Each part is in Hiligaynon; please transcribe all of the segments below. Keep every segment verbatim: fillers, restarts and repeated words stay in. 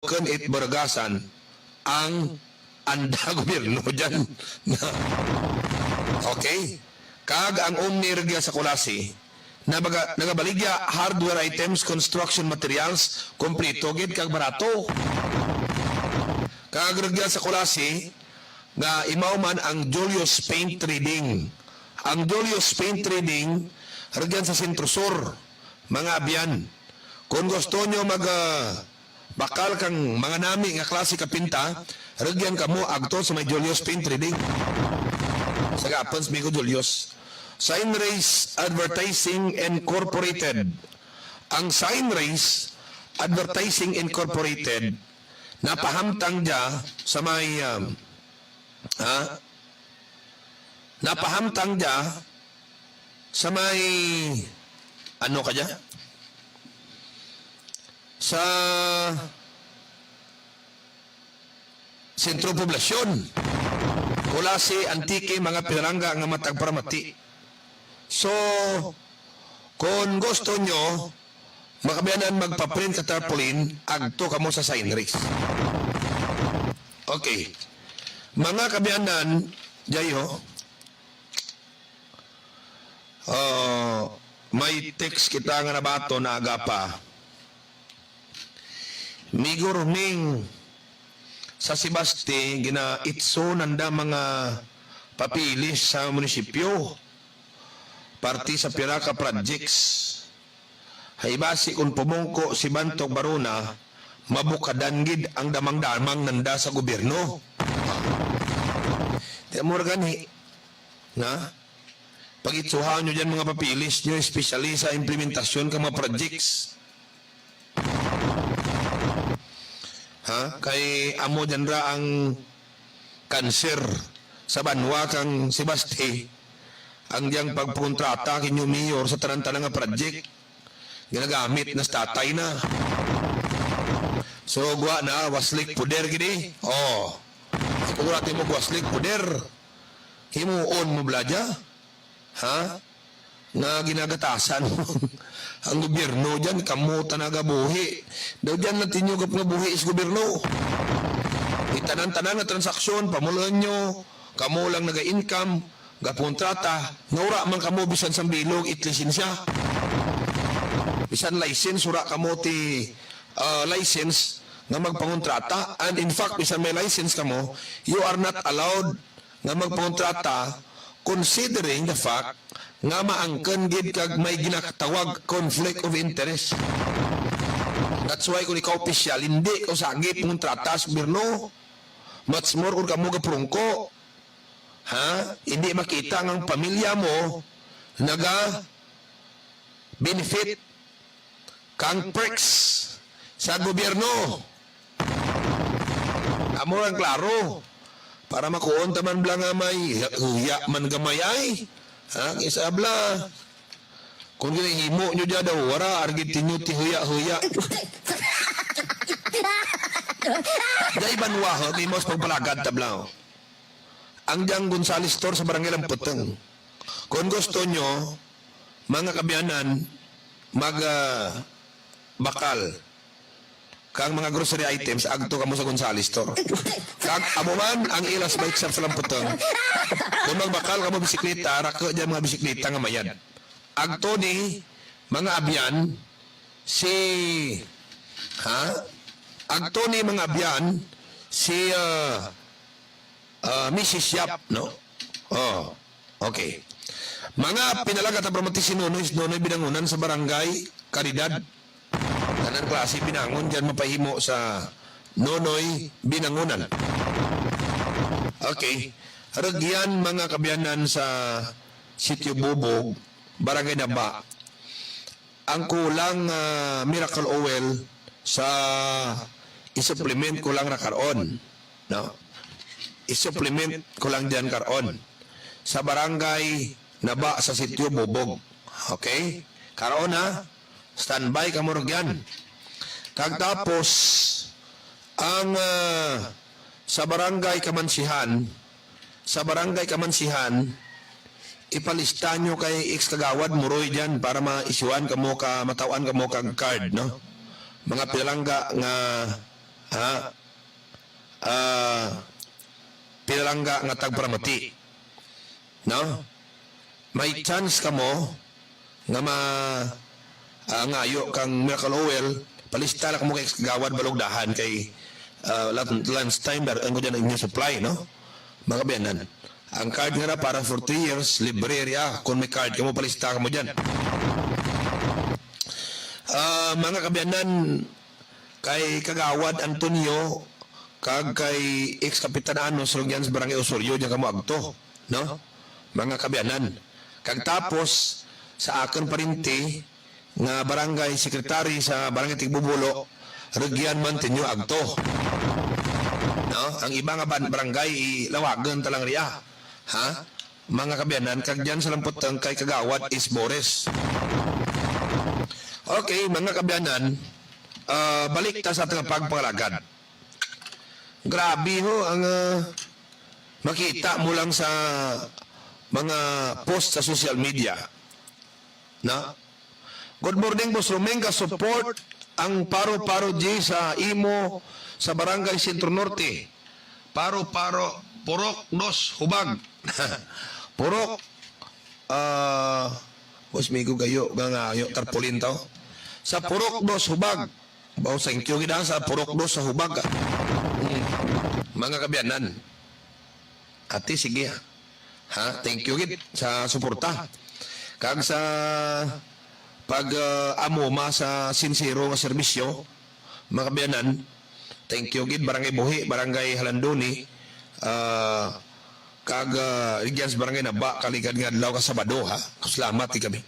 Kun it Baragasan ang anda gobyerno dyan. Okay? Kag ang Omni rugya sa Culasi, na baga-, nagabaligya hardware items, construction materials, kompleto gid kag barato. Kag rugya sa Culasi, nga imaw man ang Julius Paint Trading. Ang Julius Paint Trading, rugyan sa Centro Sur, mga abyan. Kung gusto nyo mag, ah, bakal kang mga nami nga klase ka pinta, rugyan kamo agto sa may Julius Paint Trading. Sa Gapons, Migo Julius. Sign Race Advertising Incorporated. Ang Sign Race Advertising Incorporated, napahamtang dya sa may, um, ha? Napahamtang dya sa may, ano ka dya? Sa Sentro Poblasyon. Culasi, Antique, mga pinalangga nga matag paramati. So, kung gusto nyo, mga kaabyanan, magpa-print ka tarpaulin, agto kamo sa Sign Race. Okay. Mga kaabyanan, jayo, ah, may text kita nga nabaton na aga pa. Migo Roming, sa Sebaste, ginaitso nanda mga papeles sa munisipyo, parte sa pira ka projects. Hay basi kung pumungko si Bantok Barona, mabukadan gid ang damang-damang nanda sa gobyerno. Di mo ra gani, na? Pag-itsuhan nyo dyan mga papeles nyo, especially sa implementasyon ka mga projects. Ha? Kay amo dyan ra ang cancer sa banwa kang Sebaste, ang diyang pagpuntrata kinyo mayor sa tanan-tanan nga project. Ginagamit na sa tatay na. So, gwa na, waslik puder gini. Oh. Kung wala mo waslik puder, himuon mo bala dya. Ha? Nga ginagatasan ang gobyerno dyan, kamo ta nagabuhi. Daw dyan lang tinyo gap nga buhi is gobyerno. Itanan-tanan nga transaksyon, pamulan nyo, kamo lang naga-income, gapuntrata, nga wala man kamo bisan sang bilog it lisensya. Bisan license, wala kamo ti, ah, license nga magpangontrata. And in fact, bisan may license kamo, you are not allowed nga magpangontrata considering the fact nga maangkon gid kag may ginatawag conflict of interest. That's why kung ikaw opisyal, hindi ka usagi pangontrata sa gobyerno. Much more kung kamo gaprungko. Ha? Hindi makita nga ang pamilya mo naga benefit kang perks sa gobyerno. Amo lang klaro. Para makuon ta man bala nga may huya man gamay ay. Ha? Kisa bala. Kung ginahimo nyo dyan daw, wara, argit ninyo ti huya-huya. Dahil banwa, ho, may mas pagpalagad tabla, ho. Ang diyang Gonzales Store sa Barangay Lamputong. Kung gusto nyo, mga kaabyanan, mag, ah, bakal kang mga grocery items, agto kamo sa Gonzales Store. Kag amo man ang ilas bike shop sa Lamputong. Kung magbakal kamo bisikleta, rako dyan mga bisikleta nga mayad. Agto ni mga abyan, si, ha? Agto ni mga abyan, si, ah, ah, Missus Yap, no? Oh, okay. Mga pinalangga ta, paramati si Nonoy, si Nonoy Binangunan sa Barangay Caridad. Tanan klase binangon dyan mapahimo sa Nonoy Binangunan. Okay. Rugyan, mga kaabyanan sa Sitio Bubog, Barangay Naba, ang kulang, ah, miracle oil sa i-supplement ko lang ra karon, no? I-supplement ko lang dyan karon sa barangay Naba sa Sitio Bubog. Okay? Karon, ha? Standby kamo rugyan. Kag tapos, ang, ah, sa barangay Kamansihan, sa barangay Kamansihan, ipalista nyo kay ex-kagawad Muroy dyan para ma-issuean kamo ka, mataw-an kamo kag card, no? Mga pinalangga nga, ha? Ah, pinalangga nga tagparamati. No? May chance kamo nga ma, ah, ngayo kang Miracle Oil, palista na kamo kay Kagawad Balugdahan kay, ah, lan-, lunch time, dar-, ang ko dyan ang inyong supply, no? Mga kaabyanan. Ang card nga na para for three years, libre riya. Kung may card kamo, palista kamo dyan. Ah, mga kaabyanan, kay Kagawad Antonio, kag kay ex-Kapitan Anos Rugian sa Barangay Osorio, diyan kamo agto, no? Mga kaabyanan. Kag tapos, sa akon parinti, nga barangay secretary sa Barangay Tigbubulo, Rugian man tinyo agto. No? Ang iba nga ban-, barangay, ilawagan ta lang riya. Ha? Mga kaabyanan, kag diyan sa Lamputang kay Kagawad Is Bores. Okay, mga kaabyanan, ah, balik ta sa ating pagpangalagad. Grabe ho ang, ah, makita mo lang sa mga post sa social media. Na? Good morning, Boss Roming. Ka-support ang Paro-Paro G sa imo sa Barangay Centro Norte. Paro-Paro, Purok Dos, Hubag. Purok, ah, Boss Migo Gayo, nga, nga, yo, tarpaulin to. Sa Purok Dos, Hubag. Baw, thank you gid, ha, sa Purok Dos sa Hubag, ha. Mm. Mga kaabyanan. Ate, sige, ha. Ha, thank you gid sa suporta. Kag sa pag, ah, amuma sa sinsero nga serbisyo, mga kaabyanan, thank you gid, Barangay Buhi, Barangay Halandoni, ah, kag, ah, Rigyans Barangay Naba, kaligad nga adlaw ka Sabado, ha. Salamat ti kami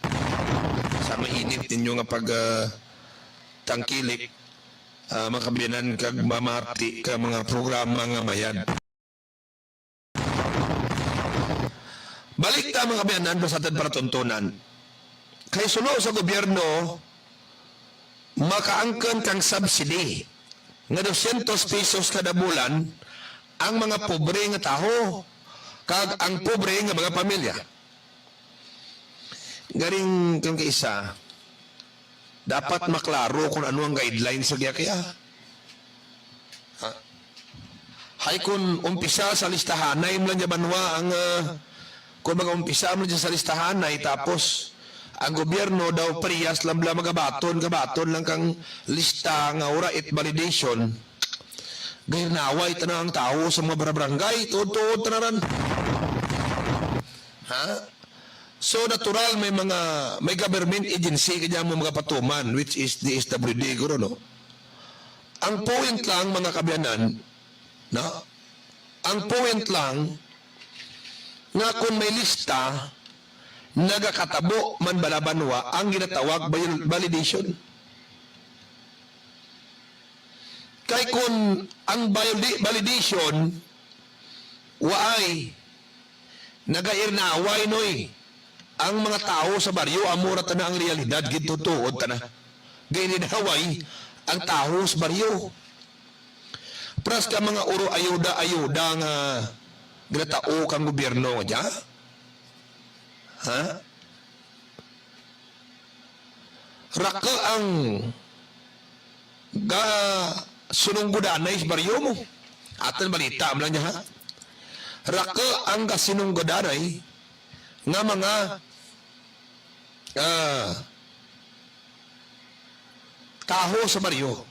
sa mainit ninyo nga pag, ah, tangkilik, ah, mga kaabyanan, kag mamati ka mga programa nga mayad. Balik ta, mga kaabyanan, sa aton palatuntunan. Kay suno sa gobyerno, makaangkon kang subsidy nga dosyentos pesos kada bulan ang mga pobre nga tawo kag ang pobre nga mga pamilya. Garing kang kaisa, dapat maklaro kung ano ang guidelines sa giya kaya. Ha? Hay, kung umpisa sa listahanay man lang dyan banwa ang, ah, kung mag-umpisa man dyan sa listahanay, tapos ang gobyerno daw parehas lang bala magabaton, gabaton lang kang lista nga wala it validation. Gahirnaway tanan ang tawo sa mga barangay, tuod-tuod tanaran. Ha? So, natural may mga, may government agency kaya mo mga patuman, which is D S W D, guro, no? Ang point lang, mga kaabyanan, no? Ang point lang, nga kung may lista, nagakatabo man bala banwa ang ginatawag val-, validation. Kay kung ang valid-, validation, waay, nagairnaway, noy. Ang mga tawo sa baryo, amo ra tana ang realidad, gid tutuod tana. Gairnaway ang tawo sa baryo. Pras ka mga uro ayuda-ayuda nga ginatao kang gobyerno, dya? Ha? Raka ang ga sinunggodanay sa baryo mo. Aton balita mo lang niya, ha? Raka ang gasinunggodanay nga mga, ah, tawo sa baryo,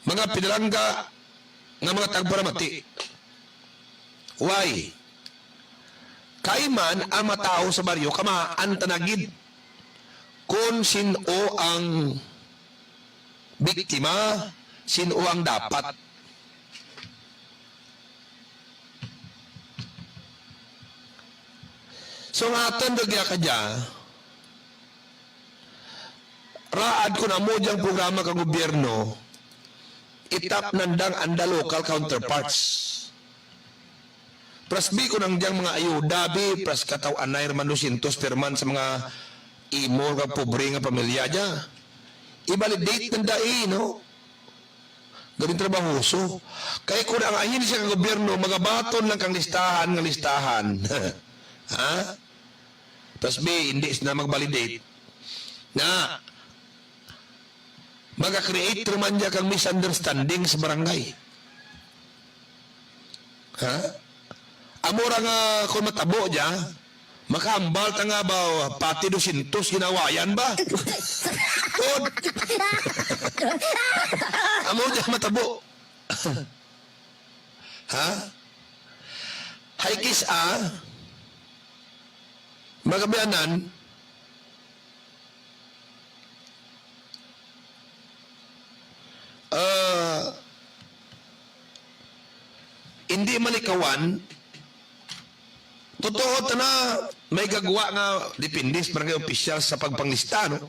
mga pinalangga nga mga tagparamati. Why? Kay man ang mga tawo sa baryo, kamaan ta na gid kon sin-o ang biktima, sin-o ang dapat. So, ang aton ra gya kadya, raad kon amo dyang programa ka gobyerno, itap nandang anda local counterparts. Pras bi kon ang dyang mga ayuda bi, pras kataw-anay ra man dosyentos per month sa mga imo nga pobre nga pamilya dya. I-validate nanda, eh, no? Gabing trabahoso. Kay kung ang ahensya ka gobyerno, magabaton lang kang listahan nga listahan. Ha? Tas bi, hindi sila mag-validate. Na, Maga-create ra man dya kang misunderstanding sa barangay. Ha? Amo ra nga kung matabo dya, makahambal ta nga ba pati dosyentos ginawayan ba? Tod. Amo dya matabo. Ha? Hay kis-a, mga kaabyanan, ah, hindi malikawan, totoo ta na may gagwa nga depende sa barangay official sa pagpanglista, no?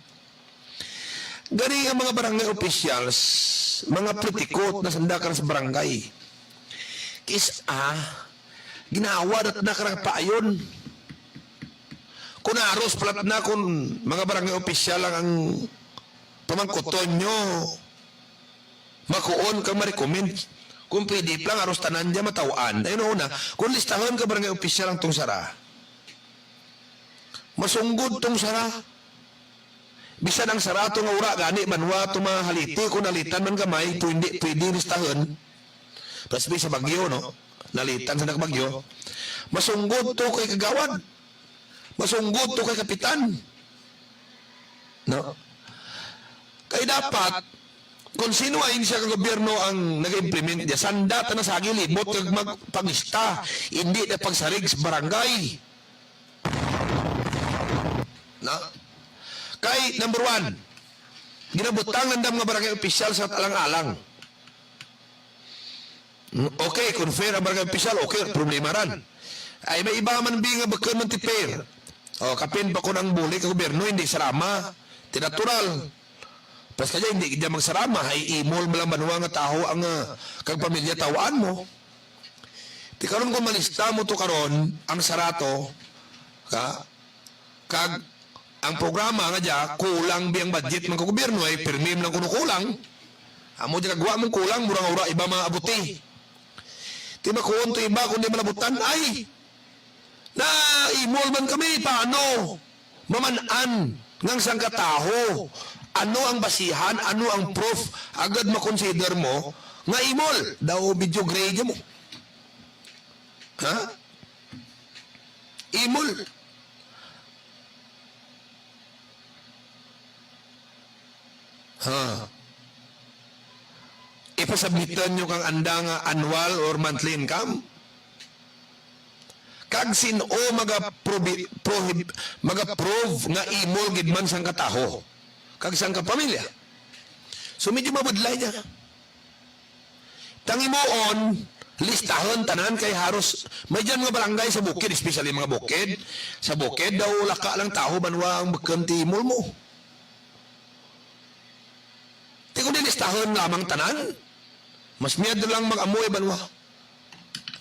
Gani ang mga barangay officials, mga pritikot na sanda ka sa barangay. Kis-a, ginawa dat na karang paayon. Kung aros palat na kung mga barangay official lang ang pamangkuton nyo, makuon kang ma-recommend. Kung pwede pa lang, aros tanan dyan mataw-an. Ayun, una, kung listahon ka barangay official ang tong sara, masunggod tong sara. Bisan ang sarato nga ura gani banwa to mahaliti, kung nalitan man gamay, pwede, pwede listahon. Plus, sa bagyo, no? Nalitan sa nagbagyo. Masunggod to kay kagawad. Masunggod to kay kapitan. No? Kay dapat, kung sino ay siya ka gobyerno ang nag-implement niya, sanda ta na sa libot kag magpangista, hindi na pagsarig sa barangay. Na? Kay, number one, ginabutang nanda mga barangay opisyal sa alang-alang. Okay, kung fair ang barangay opisyal, okay, problema ran. Ay, may iba man bi nga bukon man ti fair. O, kapin pa kun ang bulig ka gobyerno, hindi sarama. Ti natural. Plus kaya, hindi kita magsarama. Hay imol man lang banwa nga taho ang, ah, kag pamilya tawaan mo. Ti karon kung malista mo to karon, ang sarato, ka, kag ang programa nga dya, kulang bi ang budget man ka gobyerno, ay pirmi man lang kuno kulang. Amo dya kag wa mong kulang, mura nga wala iba maabuti. Ti makuon to iba, kung di malabutan, ay, naimol man kami, paano? Maman-an ngang sangkataho, ano ang basihan, ano ang proof, agad makonsider mo nga imol? Daw medyo gray dyan mo. Ha? Imol. Ha? Ipasubmitan nyo kang anda nga annual or monthly income? Kag sin-o maga-probi-, prohib-, maga-prove nga imol gid man sang kataho kag sang kapamilya? So, medyo mabudlay niya. Tangimuon, listahon tanan kay haros may dyan nga barangay sa bukid, especially mga bukid. Sa bukid daw, laka lang taho banwa ang bukid ti imol mo. Ti kung di listahon lamang tanan, mas miyad lang mag-amoy banwa.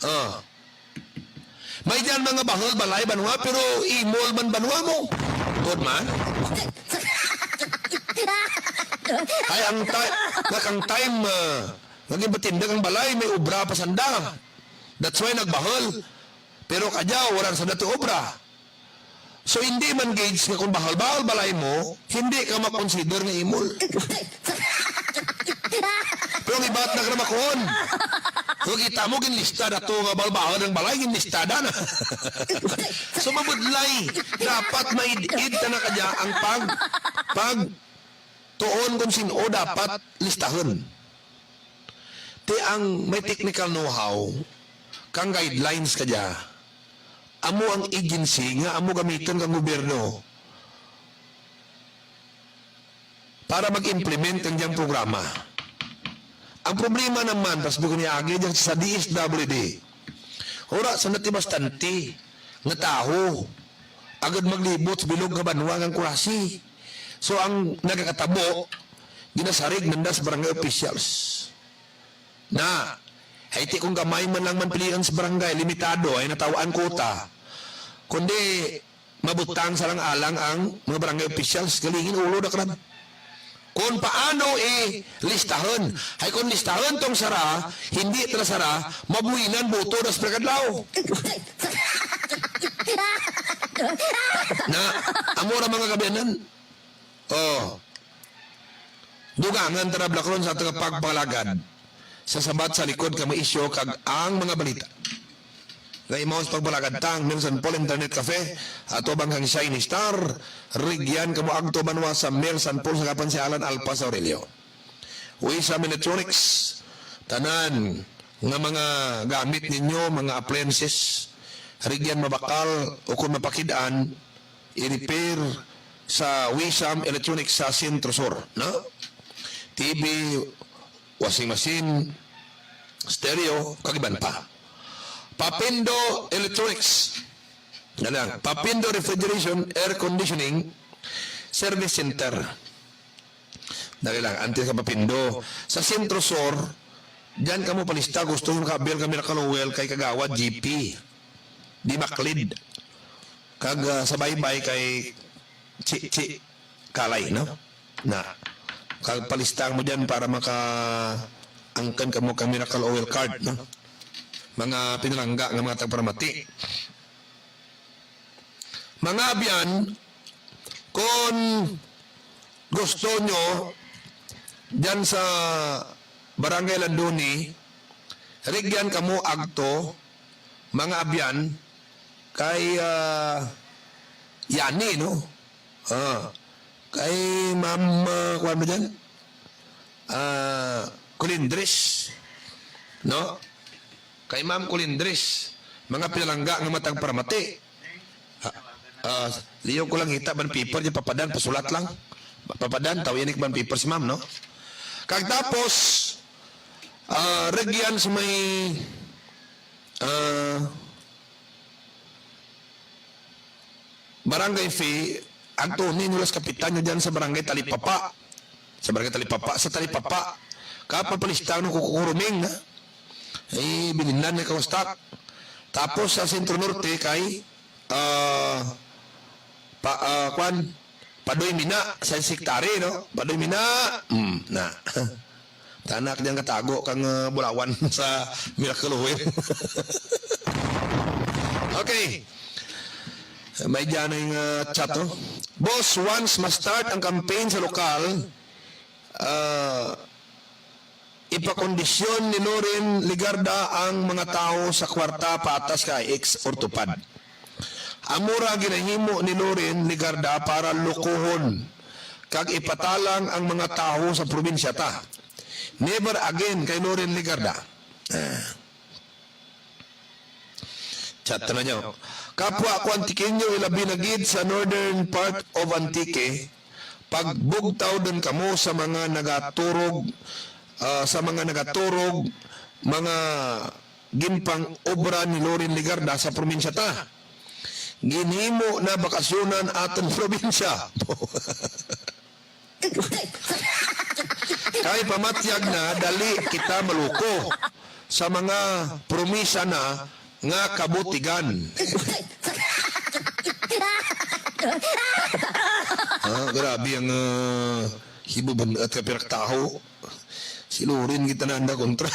Ah. May dyan mga bahol balay banwa, pero imol man banwa mo. Tuod man. Ay, ang ti-, nga kang time, ah, naging batinda kang balay, may obra pa sanda. That's why nagbahol. Pero kadya, wala sa dati obra. So, hindi man gauge nga kung bahal-bahal balay mo, hindi ka makonsider nga imol. Pero ang ibat na gramakon. So, kita mo, ginlista na to nga bahal-bahal ang balay, ginlista na na. So, mabudlay. Dapat maid-id ka na kadya ang pag, pag tuon kung sin-o dapat listahon. Ti ang may technical know-how, kang guidelines kadya, amo ang agency nga amo gamiton kang gobyerno para mag-implement kang diyang programa. Ang problema naman, tas ko niagi dyan sa D S W D, wala sa nati bastante nga taho agad maglibot sa bilog nga banwa nga kurasi. So, ang nagakatabo, ginasarig nanda sa barangay officials. Na, ay ti kung gamay man lang man pilihan sa barangay, limitado, ay natawaan kota. Kundi, mabutang sa lang alang ang mga barangay officials, galingin ulo da kran. Kung paano i-listahon. Ay kung listahon tong sara, hindi tala sara, mabuhinan buto das pagkadlaw. Na, amo ra mga kabiyanan. Oh. Dugangan ta na, Blackron, sa ato nga pagpangalagad sa sabat sa likod kamo isyu kag ang mga balita. Nga imaw sa pagpangalagad ta ang Mel San Paul Internet Cafe, atubang kang Shiny Star, rugyan kamo agto banwa sa Mel San Paul sa kapansialan Alpha sa Aurelio. Wisam Electronics, tanan nga mga gamit ninyo, mga appliances, rugyan mabakal o kung mapakid-an, i-repair sa Wisam Electronics sa Centro Sur, no? T V, washing machine, stereo, kag iban pa. Papindo Electronics. Na lang, Papindo Refrigeration, Air Conditioning, Service Center. Dali lang, antes ka Papindo. Sa Centro Sur, diyan kamo palista, gusto mo maka-avail ka Miracle Oil kay Kagawad G P. Di Baklid. Kag, ah, sa baybay kay Chi, Chi Kalay, no? Na. Kag palista mo diyan para maka-angkan kamo ka Miracle Oil card, no? Mga pinalangga nga mga tagparamati. Mga abyan, kung gusto nyo, dyan sa Barangay Landuni, rugyan kamo agto, mga abyan, kay, ah, Yani, no? Ah, kay Ma'am, ah, kuwan mo dyan? Ah, Colindres, no? Kay Ma'am Colindres, mga pinalangga nga matag paramati. Ah, ah, liyo ko lang hita ban paper, di papadan, pasulat lang. Papadan, taw ini ban paper si Ma'am, no? Kag tapos, ah, rugyan sa may, ah, Barangay Fee, agtuni nila sa kapitan nyo dyan sa Barangay Talipapa. Sa Barangay Talipapa, sa Talipapa. Kapag palista ng kukuruming, ha? Eh, bilinan na ka stock. Tapos sa Centro Norte kay, ah, pa, ah, kwan, Padoy Mina, sa sektari, no? Padoy Mina, mm, na. Tanak diyan katago kang, ah, bulawan sa Miracle Oil. Okay. May diyan ang, ah, chat, oh. Boss, once ma-start ang campaign sa lokal, ah, ipakondisyon ni Loren Legarda ang mga tawo sa kwarta patas kay ex or tupad. Amo ra ginahimo ni Loren Legarda para lukuhon kag ipatalang ang mga tawo sa probinsya ta. Never again kay Loren Legarda. Ah. Chat na nyo. Kapwa ko Antiqueño, ilabi na gid sa northern part of Antique, pagbugtaw din kamo sa mga nagaturog, ah, sa mga nagaturog, mga ginpang-obra ni Loren Legarda sa probinsya ta. Ginhimo na bakasyonan aton probinsya. Kay pamatyag na, dali kita maluko sa mga promisa na nga kabutigan. Ah, grabe ang, ah, hibuban at kapirak taho. Si Loren kita na anda kontra.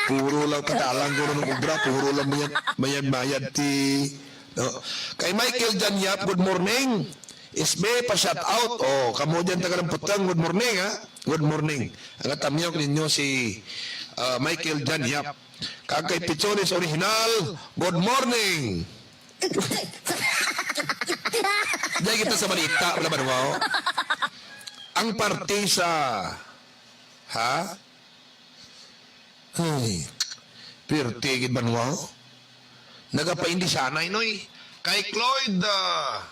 Puro lang patalang ko ng obra, puro lang mayad, mayad, mayad ti, no? Kay Michael Janyap, good morning. S B, pa shout out. Oh, kamo diyan taga Lamputang, good morning, ha? Good morning. Ang atamyaw ninyo si, ah, Michael Janyap. Kag kay Pichones Original, good morning. Diyan kita sa balita, wala ba, wow? Ang parte sa, ha? Ay, pirti gid banwa, oh. Nagapaindi siya, Nay, Noy. Kay Cloyd, ah,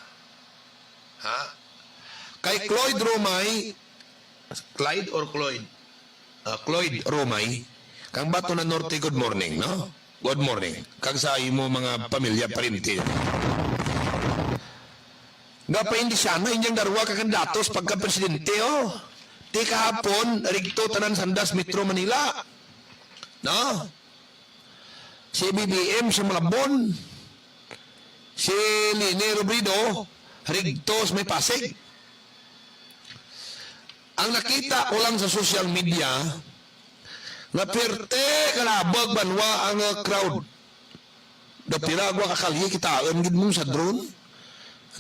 ha? Kay Cloyd Romay, Clyde or Cloyd? Ah, Cloyd Romay, kang Bato na Norte, good morning, no? Good morning. Kag sa imo mga pamilya, parinti. Gapaindi siya na inyang darwa ka kandidatos pagka presidente, oh. Ti kahapon, rigto tanan sandas Metro Manila. No? Si B B M sa Malabon, si Leni Robredo, rigto sa may Pasig. Ang nakita ko lang sa social media, nga perte kalabag banwa ang, uh, crowd. Dapira gwa ka kalye kitaan gid mong sa drone.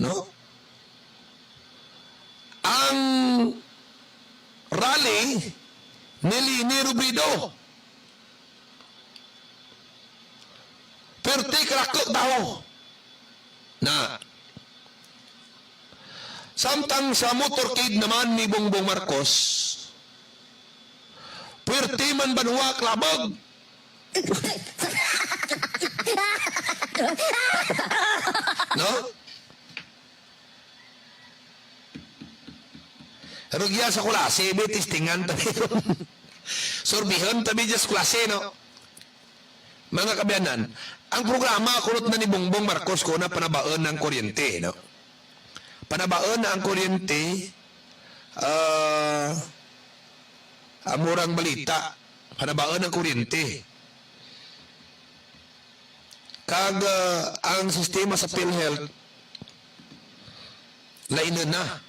No? Ang rally ni Leni Robredo. Perti ka daku tawo. Na. Samtang sa motorcade naman ni Bongbong Marcos, perti man banwa klabog. No? Rugya sa kulasi, bi, testingan tabi. Surbihon tabi just kulasi, no? Mga kaabyanan, ang programa kulot na ni Bongbong Marcos ko na panabaon ang kuryente, no? Panabaon na ang kuryente, ah, amurang balita, panabaon ang kuryente. Kag, ah, ang sistema sa PhilHealth, lain na.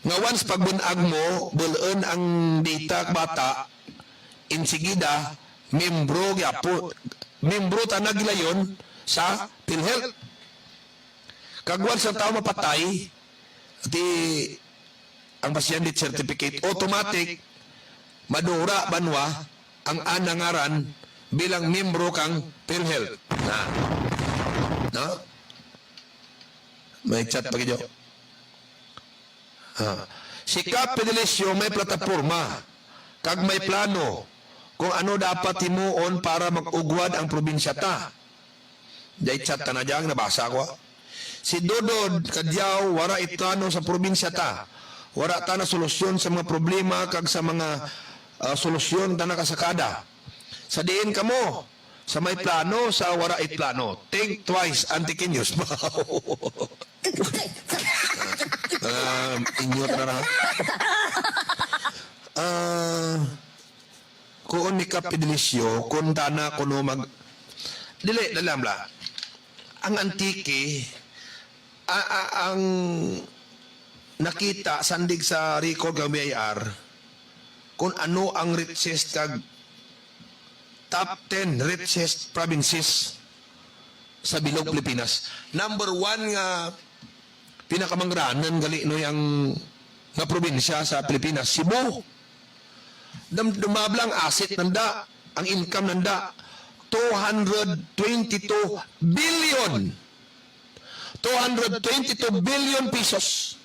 Nga once pagbun-ag mo, bul-on ang data bata, insigida, membro gyapo, membro ta na gilayon sa PhilHealth. Kag once ang tawo mapatay, ti ang pasyente certificate, automatic, madura banwa ang ana ngaran bilang membro kang PhilHealth. Na. No? May chat pa gid. Ah. Si Kap Fedelicio may plataporma kag may plano kung ano dapat himuon para mag-ugwad ang probinsya ta. Jay chat ta na dyan, nabasa ko. Si Dodod Cadiao, wara it plano sa probinsya ta. Wara ta na solusyon sa mga problema kag sa mga, ah, solusyon ta nakasakada. Sa diin kamo, sa may plano, sa wara it plano. Think twice, Antiqueños. Ah, inyot na ra. Ah, kuon ni Kap Fedelicio, kung tana kuno mag-, dili, dali lang bala. Ang Antique, a-, a-, ang nakita sandig sa record ng B I R, kung ano ang richest kag top ten richest provinces sa bilog Pilipinas. Number one nga pinakamangaranan gali, no, yang nga probinsya sa Pilipinas, Cebu. Dam-, dumabla ang asset nanda, ang income nanda, two hundred twenty-two billion. Two hundred twenty-two billion pesos.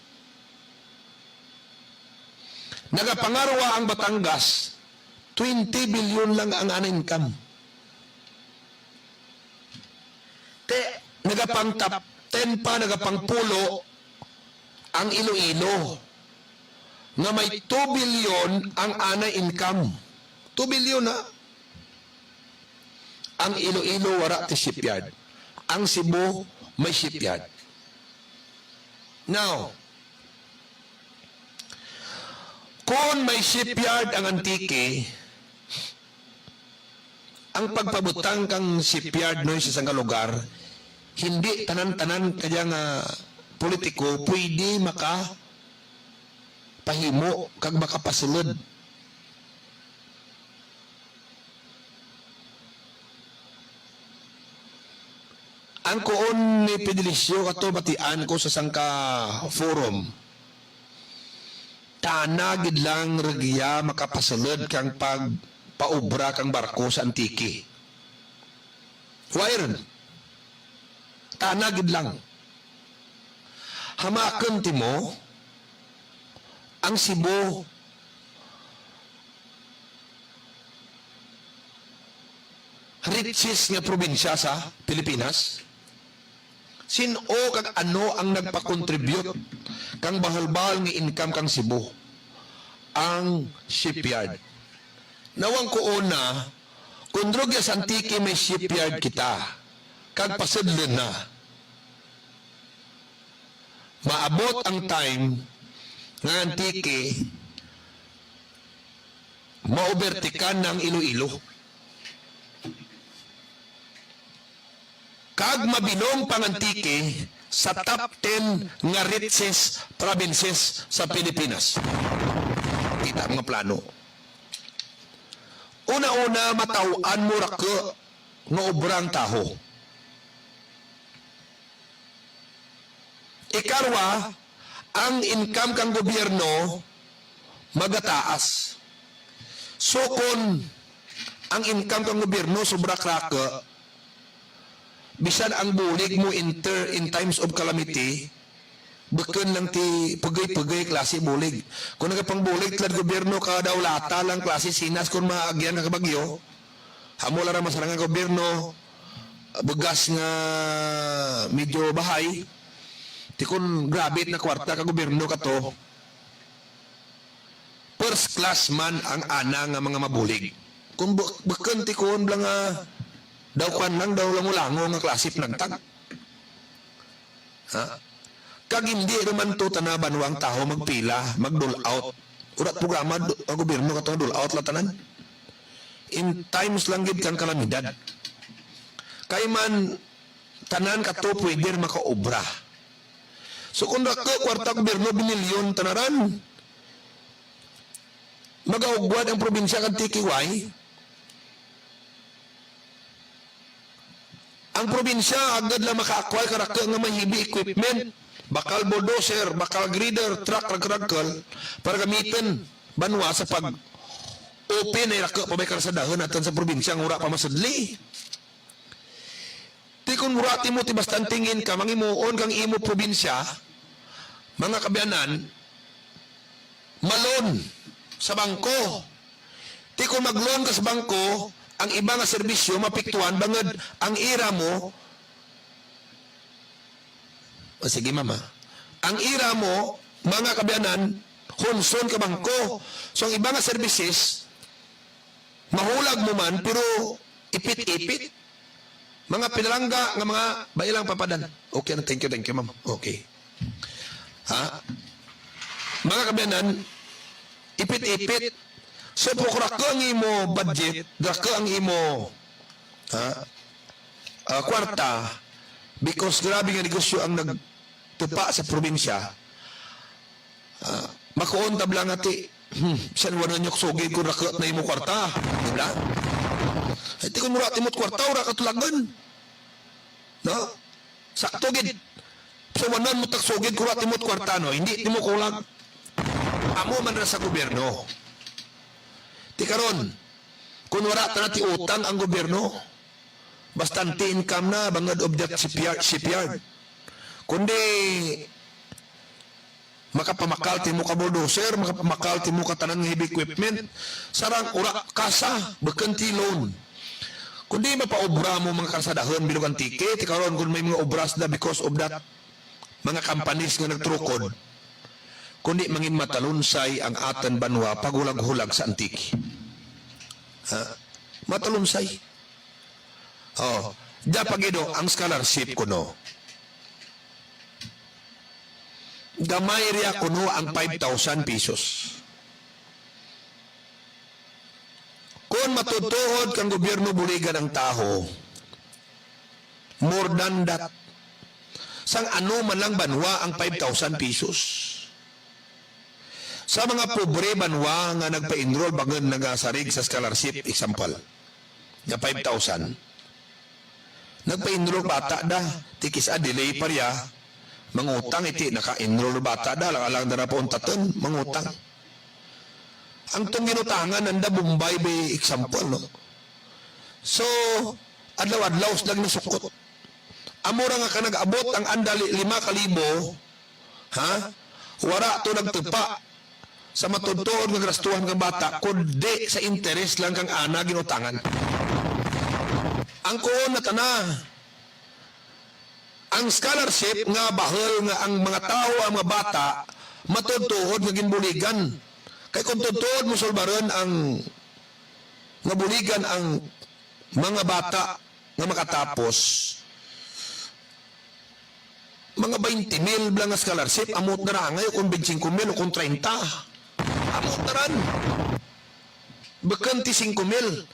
Nagapangarwa ang Batangas, twenty billion lang ang ana income. Te, nagapang top ten pa, nagapangpulo ang Iloilo, nga may two billion ang ana income. Two billion, ha? Ang Iloilo wara ti shipyard. Ang Cebu may shipyard. Now, kung may shipyard ang Antique, ang pagpabutang kang shipyard, no, sa isang lugar, hindi tanan-tanan kaya nga politiko pwede makapahimo kag makapasulod. Ang kuon ni Fedelicio, ato batian ko sa sangka forum, tana gid lang rugya makapasulod kang pagpaubra kang barko sa Antique. Why ron? Tana gid lang. Hamakon ti mo ang Cebu, richest nga probinsya sa Pilipinas? Sin-o kag ano ang nagpa-contribute kang bahal-bahal nga income kang Cebu? Ang shipyard. Nawang ko una, kung rugya sa Antique may shipyard kita, kag pasudlon na. Maabot ang time nga Antique, maobertikan na ang Iloilo. Kag mabilong pang Antique sa top ten nga richest provinces sa Pilipinas. Kita mga plano. Una-una, mataw-an mo ra ko nga obra ang taho. Ikarwa, Ang income kang gobyerno magataas. So, kon ang income kang gobyerno sobra krake, bisan ang bulig mo in ter-, in times of calamity, bukon lang ti pugay-pugay klase bulig. Kung nagapangbulig tulad gobyerno, kada lata lang klase sinas kung maagyan ka kabagyo. Amo lang ang masarangan gobyerno, bugas nga medyo bahay. Ti kun grabe na kwarta ka gobyerno kato, first class man ang ana nga mga mabulig. Kung bu-, bukon ti kuon lang nga daw kwan lang, daw lango-lango nga klase panagtag. Ha? Kag hindi naman to tana banwang tawo magpila, mag-dole out. Urat programa do-, ang gobyerno katong dole out lang tanan. In times lang gid kang kalamidad. Kay man, tanan kato pwede makaobra. So, kung rake kwarta gobyerno, binilyon tanaran, magaugwad ang probinsya kag T K Y. Ang probinsya agad lang maka-acquire karake nga may heavy equipment, bakal bulldozer, bakal grader, truck, ragkal, para gamitin banwa sa pag-open ay rake pa may karsadahan natin sa probinsya nga wala pa masadli. Ti kun wala timo ti bastante income ang himuon kang imo probinsya, mga kaabyanan, ma-loan sa bangko. Ti kun mag-loan ka sa bangko, ang iba nga serbisyo mapiktuhan bangod ang ira mo, o sige, mama, ang ira mo, mga kaabyanan, hunson ka bangko. So, ang iba nga services, mahulag mo man, pero ipit-ipit. Mga pinalangga nga mga bailang papadan. Okay na, thank you, thank you, ma'am. Okay. Ha? Mga kaabyanan, ipit-ipit. So, kung rake ang imo budget, rake ang imo, ha? Ah, kwarta, because grabe nga negosyo ang nagtupa sa probinsya. Ah, makuon tab lang ati. Hmm, san wala nyo sugid kung rake na imo kwarta, di ba? Ay, ti kung wala timo't kwarta, wala ka tulagan. No? Sakto gid. So, wala mo tak sugid kung wala timo't kwarta, no? Hindi timo kulang. Amo man ra sa gobyerno. Ti karon, kung wala ta na ti utang ang gobyerno, bastante income na, bangod of that shipyard, shipyard. Kundi, makapamakal timo ka bulldozer, makapamakal timo ka tanan nga heavy equipment, sarang ura kasa, bukon ti loan. Kundi mapaobra mo mga karsadahan bilog Antique, ti karon kung may mga obras na because of that, mga companies nga nagtrukod, kundi mangin matalunsay ang atan banwa paghulag-hulag sa Antique. Ha? Matalunsay. Oh, da pa gid, oh, ang scholarship kuno. Gamay riya kuno ang five thousand pesos. Kung matutuod kang gobyerno buligan ang tawo, more than that. Sang ano man lang banwa ang five thousand pesos? Sa mga pobre banwa nga nagpa-enroll bangod nagasarig sa scholarship, example, nga five thousand. Nagpa-enroll bata da, ti kis-a delay pa riya, mangutang iti naka-enroll bata da, alang-alang da na pauntaton, mangutang. Ang tong ginutangan nanda Bombay by example, no? So, adlaw-adlaw sila ginasukot. Amo ra nga ka nag-abot ang anda li-, lima ka libo, ha? Wara to nagtupa sa matuod-tuod nga gastuhan kang bata, kundi sa interes lang kang ana ginutangan. Ang kuon na tana, ang scholarship nga bahol nga ang mga tawo, ang mga bata, matuod-tuod nga ginbuligan. Kay kung tuod-tuod mo sulbaron ang, nga buligan ang mga bata nga makatapos, mga twenty mil bala nga scholarship, amot na ra angay, o kung twenty-five mil, o kung treinta. Amot na ran. Bukon ti singko mil.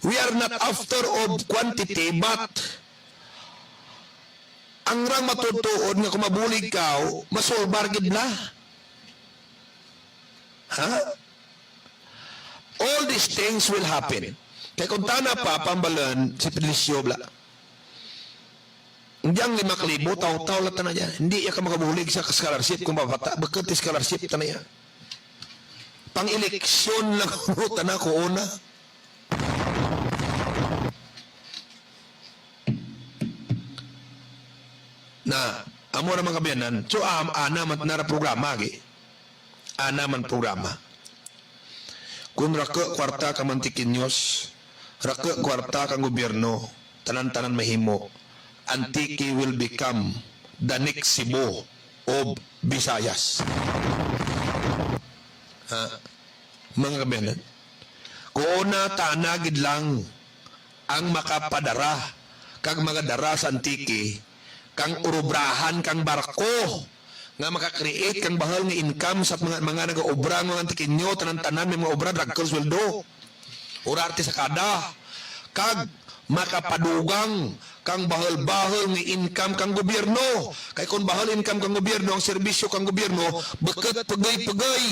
We are not after of quantity, but ang rang matuod-tuod nga kung mabulig ka, masulbar gid bala. Ha? All these things will happen. Kay kung tana pa, pambalan, si Felicio bala. Diyang lima ka libo, taw-taw lang tanan niya. Hindi iya ka makabulig sa scholarship kung mabata. Bakit scholarship tanan niya? Pang-eleksyon lang ko tanan ko una. Na, amo ra mga kaabyanan. So, am, ana man nara programa, gi. Ana man programa. Kung rako kwarta ka Antiqueños, rako kwarta kang gobyerno, tanan-tanan mahimo. Antique will become the next Cebu of Visayas. Ha? Mga kaabyanan, kuon na tana gid lang ang makapadara kag magadara sa Antique kang urubrahan kang barko nga maka-create kang bahal nga income sa mga, mga nagaobra nga Antiqueño, tanan-tanan may mga obra, dagkol sweldo. Urarte sa kada. Kag makapadugang kang bahal-bahal nga income kang gobyerno. Kay kung bahal income kang gobyerno, ang serbisyo kang gobyerno, bukut pagay-pagay.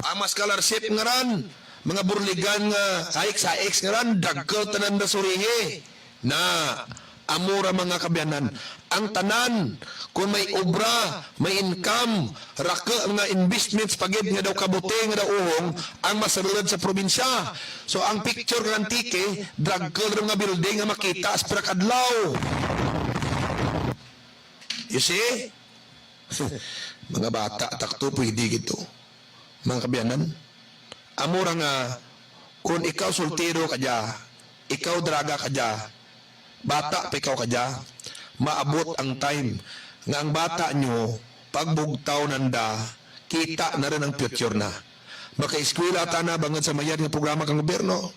Ang mga scholarship nga ran, mga burligan nga hikes-hikes nga ran, dagko tanan na surihi. Na, amo ra mga kaabyanan. Ang tanan, kung may obra, may income, rako nga investments pa gid nga daw kabuti, nga daw uhong, ang masalud sa probinsya. So, ang picture kang Antique, dagko ra nga building nga makita sa pira ka adlaw. You see? Mga bata, takto, pwede gid to. Mga kaabyanan, amo ra nga, kung ikaw soltero ka dya, ikaw draga ka dya, bata pa ikaw ka dya, maabot ang time nga ang bata nyo, pagbugtaw nanda, kita na rin ang future na. Makaeskwela ta na bangod sa mayad nga programa kang gobyerno.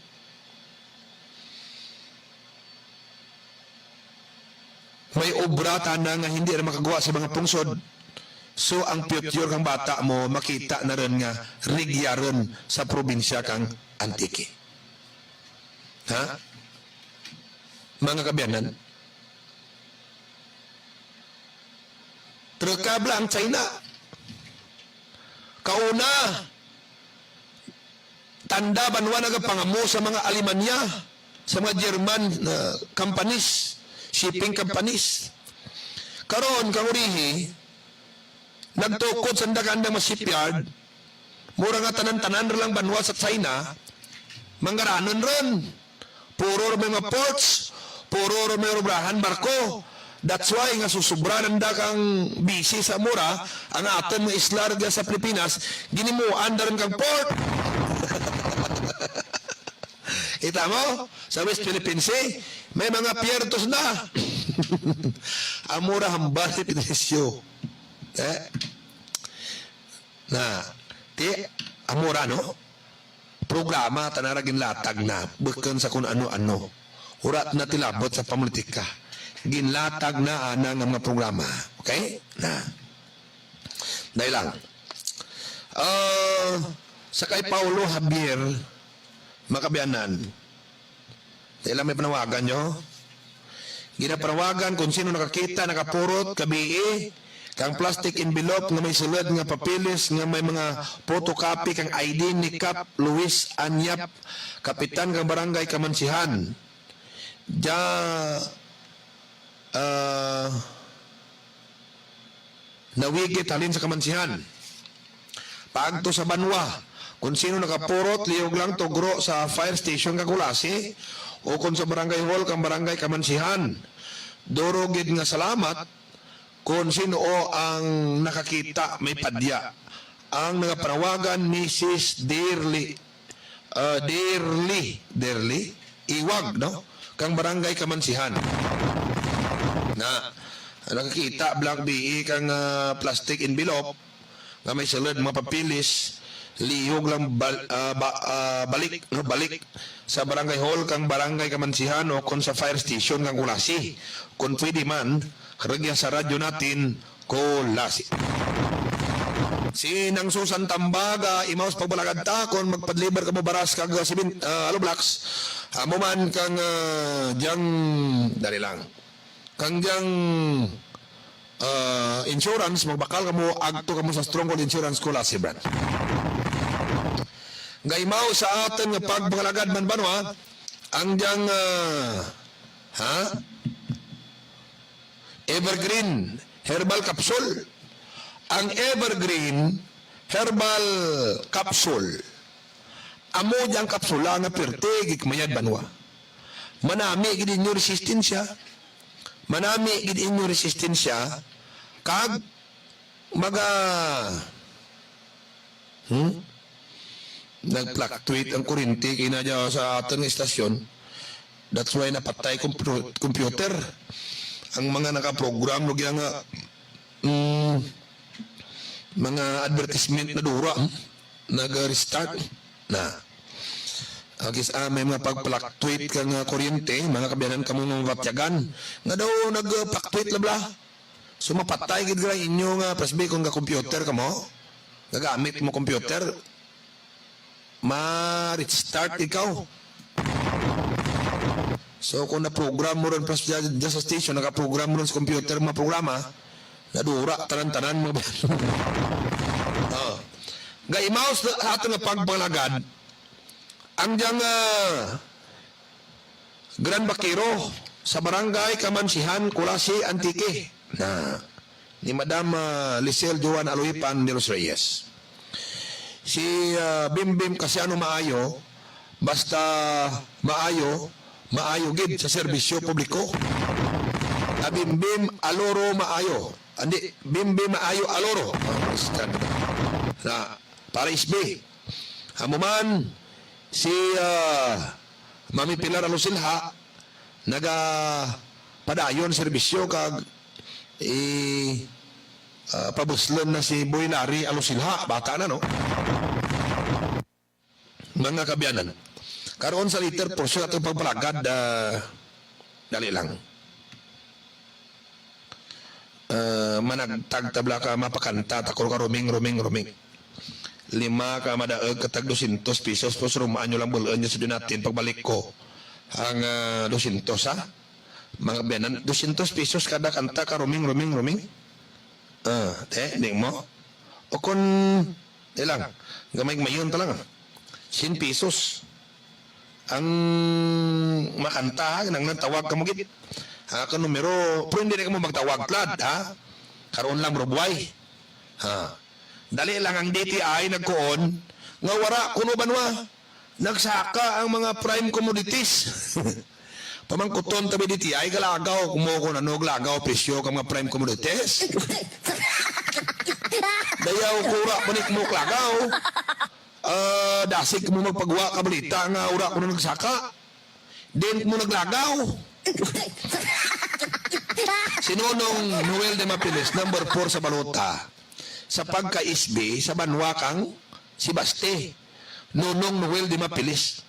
May obra tana nga hindi na makagawa sa mga pungsod. So, ang future kang bata mo, makita na rin nga rigya rin sa probinsya kang Antique. Ha? Mga kaabyanan, trekabla ang China. Kauna, tanda banwa nagapangamo sa mga Alemanya, sa mga German, uh, companies, shipping companies. Karon, kang urihi, nagtukod sa daghang mga shipyard, mura nga tanan-tanan ra lang banwa sa China, manggaranon ron. Puro ra may mga ports, puro ra may obrahan barko. That's why nga susubra nanda kang busy sa mura, ang aton mga isla ra dyan sa Pilipinas, ginimuan daron kang port. Kita mo? Sa West Philippine Sea, may mga puertos na. Ang mura hambal ni Patricio. Eh? Na, ti, amura, no? Programa, tanara ginlatag na, bukon sa kung ano-ano. Urat na tilabot sa pamulitika. Ginlatag na ana nga mga programa. Okay? Na. Dahil lang. Ah, sa kay Paulo Javier, mga kaabyanan, dahil lang may panawagan nyo. Ginapanawagan kung sino nakakita, nakapurot, kabii, kang plastic envelope nga may sulod nga papeles nga may mga photocopy kang I D ni Kap Luis Anyap, kapitan kang barangay Kamansihan. Ja, ah, nawigit halin sa Kamansihan. Paagto sa banwa, kung sino nakapurot, lihog lang tugro sa fire station kang Culasi o kung sa barangay hall kang barangay Kamansihan. Duro gid nga salamat kung sino ang nakakita may padya. Ang nagapanawagan, Missus Dirli, ah, Dirli, Dirli, Iwag, no? Kang barangay Kamansihan. Na, nakakita, Black B E, kang, ah, plastic envelope, nga may sulod, mga papeles, lihog lang bal-, ah, ba-, ah, balik, no, balik sa barangay hall kang barangay Kamansihan o kung sa fire station kang Culasi. Kung pwede man, rugya sa radyo natin, Culasi. Si Nang Susan Tambaga, imaw sa pagbalagad ta, kung magpadliver ka mo baras kag, ah, simin-, ah, hollow blocks, amo man kang, ah, diyang, dali lang. Kang diyang, ah, insurance, magbakal ka mo, agto ka mo sa Stronghold Insurance Culasi Branch. Gaimaw sa aton nga pagpangalagad man banwa, ang diyang, ah, ha? Evergreen Herbal Capsule. Ang Evergreen Herbal Capsule, amo di ang kapsula nga pirti gid kumayad banwa. Manami gid inyo resistensya. Manami gid inyo resistensya. Kag maga, hmm? Nag-fluctuate ang kuryente kay na dya sa aton nga istasyon. That's why napatay kompro-, computer. Ang mga nakaprogram, lugya nga, mm, mga advertisement na dura, hmm? Nag-restart na. Agis, ah, may mga pag-fluctuate ka nga kuryente, mga kabiyanan kamo nga mabatyagan. Nga daw nag-fluctuate labla. So, mapatay gid ka inyo nga, Presby, kung ga-computer ka mo, gagamit mo computer, ma-restart ikaw. So, kung na-program mo ron, plus dyan, dyan sa station, naka-program mo ron sa computer, mga programa, nadura, tanan-tanan, mga oh. Gaimaw sa ato nga pagpangalagad, ang diyang, ah, Gran Vaquero sa Barangay Kamansihan, Culasi, Antique, na ni Madam, ah, Lisel Joan Aloipan de los Reyes. Si, ah, Bimbim Casiano Maayo, basta maayo, maayo gid sa serbisyo publiko. Ah, Bimbim Aloro Maayo. Andi, Bimbim Maayo Aloro. Na, para S B. Amo man, si, ah, Mami Pilar Alosilha, nagapadayon serbisyo kag i, ah, pabuslon na si Boy Larry Alosilha, bata na, no? Mga kabiyanan, karon sa later portion atong pagpalagad, ah, dali lang. Ah, managtag tabla ka, mapakanta ta ko ka ruming, ruming, ruming. Lima ka madaog ka tag dosyentos pesos, po, surumaan nyo lang, bulon nyo sa dyan natin. Pagbalik ko, ang, ah, dosyentos, ha? Mga biyanan, dosyentos pesos kada kanta ka, ruming, ruming, ruming. Ah, te, di mo? O kon, di lang, gamay-gamayon ta lang. Sien pesos. Ang makanta, ha, nang nagtawag ka mo gid. Ha, ka numero, pero hindi na ka mo magtawag, tlad, ha? Karon lang, bro, buhay. Ha. Dali lang ang D T I nagkuon, nga wara kuno banwa. Nagsaka ang mga prime commodities. Pamangkuton tabi D T I, kalagaw, kumo ko nanog lagaw, presyo ka mga prime commodities. Dayaw, kura pa ni mo kalagaw. Ah, dasig mo magpagwa ka balita nga ura ko na nagsaka. Din mo naglagaw. Si Nonong Noel de Mapilis, number four sa balota. Sa pagka-S B, sa banwa kang si Baste. Nonong Noel de Mapilis.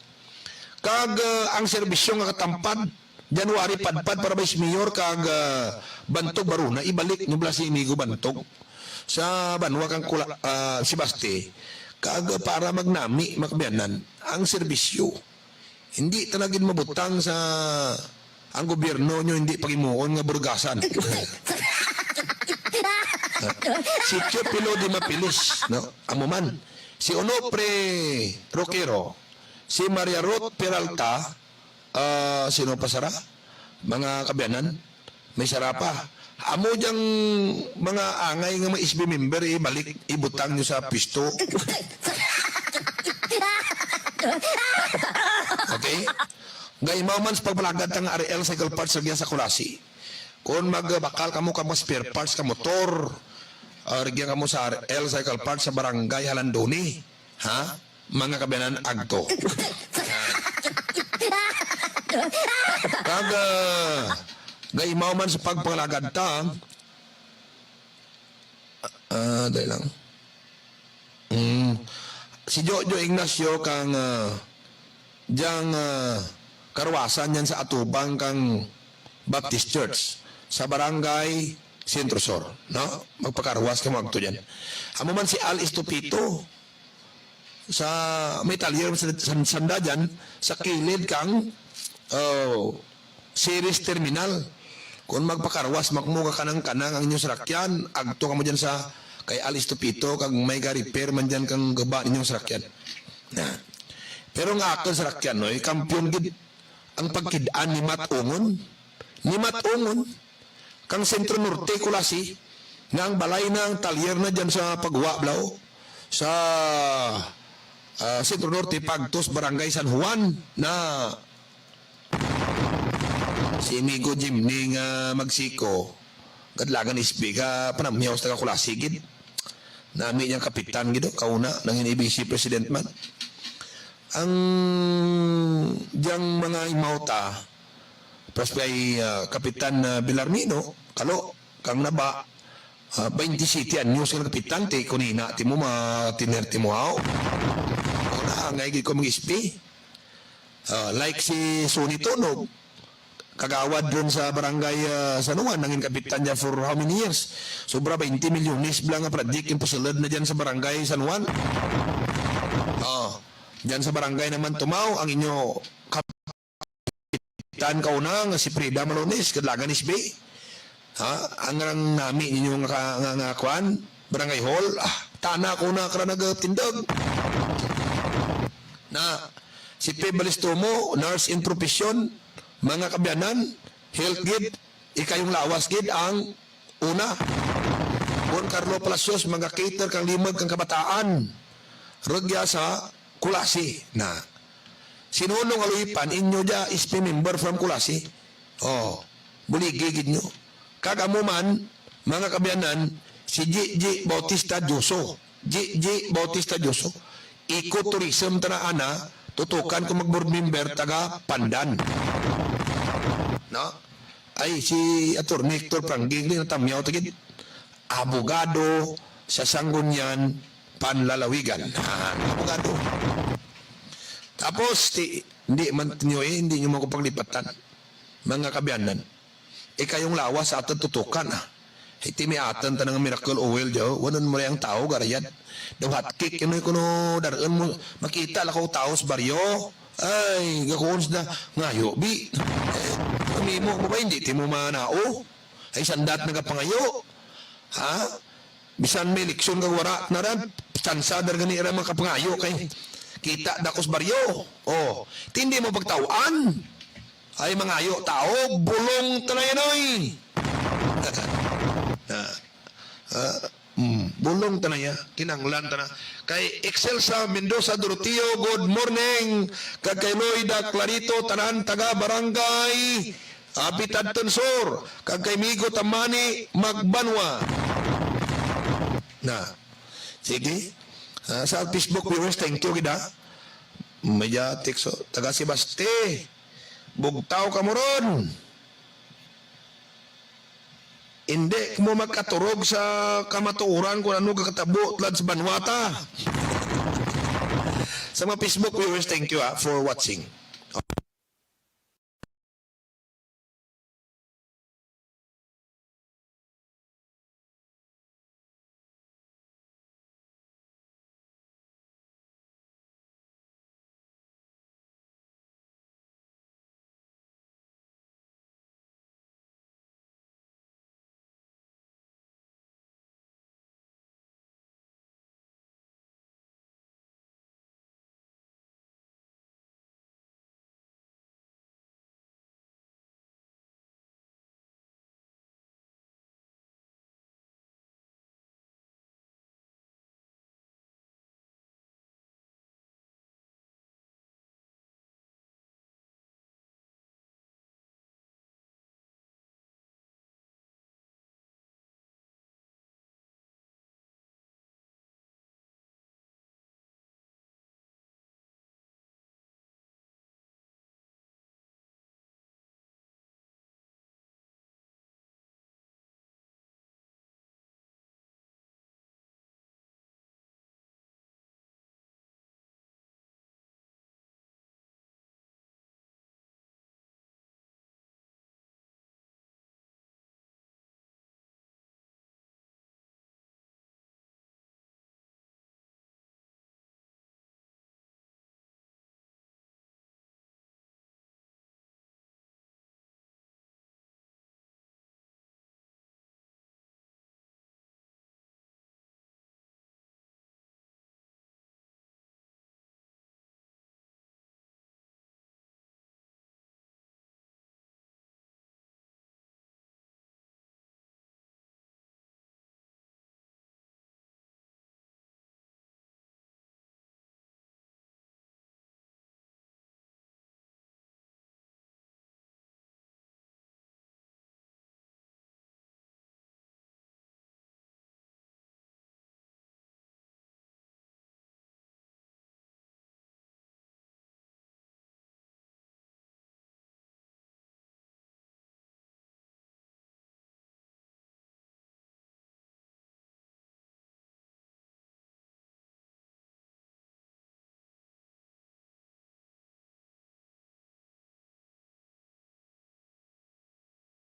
Kag, ah, ang serbisyo nga katampad, January padpad para Vice Mayor kag, ah, Bantog Baruna, ibalik nyo bala si Inigo Bantog sa banwa kang Kula-, ah, si Baste. Kag para magnami, makabyanan, ang serbisyo. Hindi talaga gid mabutang sa ang gobyerno nyo, hindi pagimuon nga burgasan. Si Teofilo de Mapilis, no? Amo man. Si Onofre Roquero, si Maria Ruth Peralta, ah, sino pa sara? Mga kabiyanan, may sara pa. Amo diyang mga angay nga mga S B member, ibalik, ibutang nyo sa pisto. Okay? Gaimaw man sa pagpalagad ta nga R L cycle parts sa giya sa Culasi. Kung magbakal kamo ka mga spare parts ka motor, ah, rigyan kamo sa R L cycle parts sa barangay Halandoni. Ha? Mga kabiyanan, agto. Kag, ah, gaimaw man sa pagpangalagad ta, ah, dali lang. Mm. Si Jojo Ignacio kang, ah, diyang, ah, karwasan yan sa atubang kang Baptist Church sa Barangay Centro Sur, no? Magpakarwas ka mo agto dyan. Amo man si Al Estupito, sa may talyer sa, sa, sanda dyan, sa kilid kang, oh, Ceres Terminal. Kung magpakarwas, makmo ka kanang-kanang ang inyong sarakyan, agto ka mo dyan sa kay Alice Tupito, kag may ga-repair man dyan kang guba ninyong sarakyan. Na. Pero nga akon sarakyan, no, eh, kampiyon gid ang pagkidaan ni Matongon. Ni Matongon, kang Centro Norte, Culasi, nga ang balay na, ang talyer na dyan sa Pagwa, Blao, sa, ah, Centro Norte, pagtos Barangay San Juan na si Amigo Jimny nga Magsiko, kadlagan S P ka panamyaw sa taga Culasi gid. Nami niyang kapitan gid, oh, kauna, nangin A B C president man. Ang diyang mga imawta, plus kay, ah, Kapitan, ah, Belarmino, kalo, kang naba, ah, twenty-seven anyos nga kapitan, ti kunina, ti mo ma-, tinerte mo, haw. Kauna, angay gid ko mag-S P. Ah, like si Sonny Tunog, kagawad dun sa barangay, ah, San Juan, nangin kapitan niya for how many years? Sobra twenty milyones bala nga project yung pasulod na dyan sa barangay San Juan. Oh, dyan sa barangay naman Tumaw, ang inyo kapitan kauna nga si Frida Malones, kadlagan S B. Ha? Ang rang nami ninyo nga, ka-, nga, nga kwan, barangay hall, ah, tana ko na kara nagtindog. Na, si Pe Balistomo, nurse in profession, mga kabyanan, health gid, ikayong lawas gid ang una. Bon Carlo Palacios, mga cater kang limag kang kabataan. Rugya sa Culasi na. Si Nonong Aloipan, inyo dya, S P member from Culasi. Oh, buligi gid nyo. Kag amo man, mga kabyanan, si Gigi Bautista Dioso. Gigi Bautista Dioso. Ecotourism ta na ana, tutukan ko mag-board member taga Pandan. No? Ay, si Attorney Hector Pranggi, di natamyaw ta gid. Abogado sa Sangguniang Panlalawigan. Ah, abogado. Tapos, ti-, hindi man ninyo eh, hindi nyo man ko paglipatan. Mga kabyanan, ikayong lawas sa aton tutukan, ah. Iti may aton tanang miracle oil, diyo. Wanon mo rin ang tao, garayad. Daw hot cake, yun ay kuno, darun mo, makita lang ko tao sa baryo. Ay, gakuon sila, ngayo, bi. Eh, kamimo mo ba, hindi, ti mo manao? Ay, sandat nagapangayo. Ha? Bisan may eleksyon kag wara na ran, tsansa dar gani ra makapangayo kay kita dakos baryo. Oh, tindi mo pagtaw-an. Ay, mangayo tao, bulong ta na yan, oy. Ah, ah, mm, bulong ta na ya, kinanglan ta na. Kay Excelsa Mendoza Doroteo, good morning. Kag kay Loida Clarito, tanan taga barangay, ah, Pitadton Sur. Kag kay Migo Tamani Magbanwa. Na. Sige. Ah, sa Facebook viewers, thank you gid, ha. May text, oh. Taga Sebaste. Bugtaw ka mo ron. Hindi mo magkaturog sa kamatuoran kung ano kakatabo tulad sa banwata. Sa mga Facebook viewers, thank you, ah, for watching.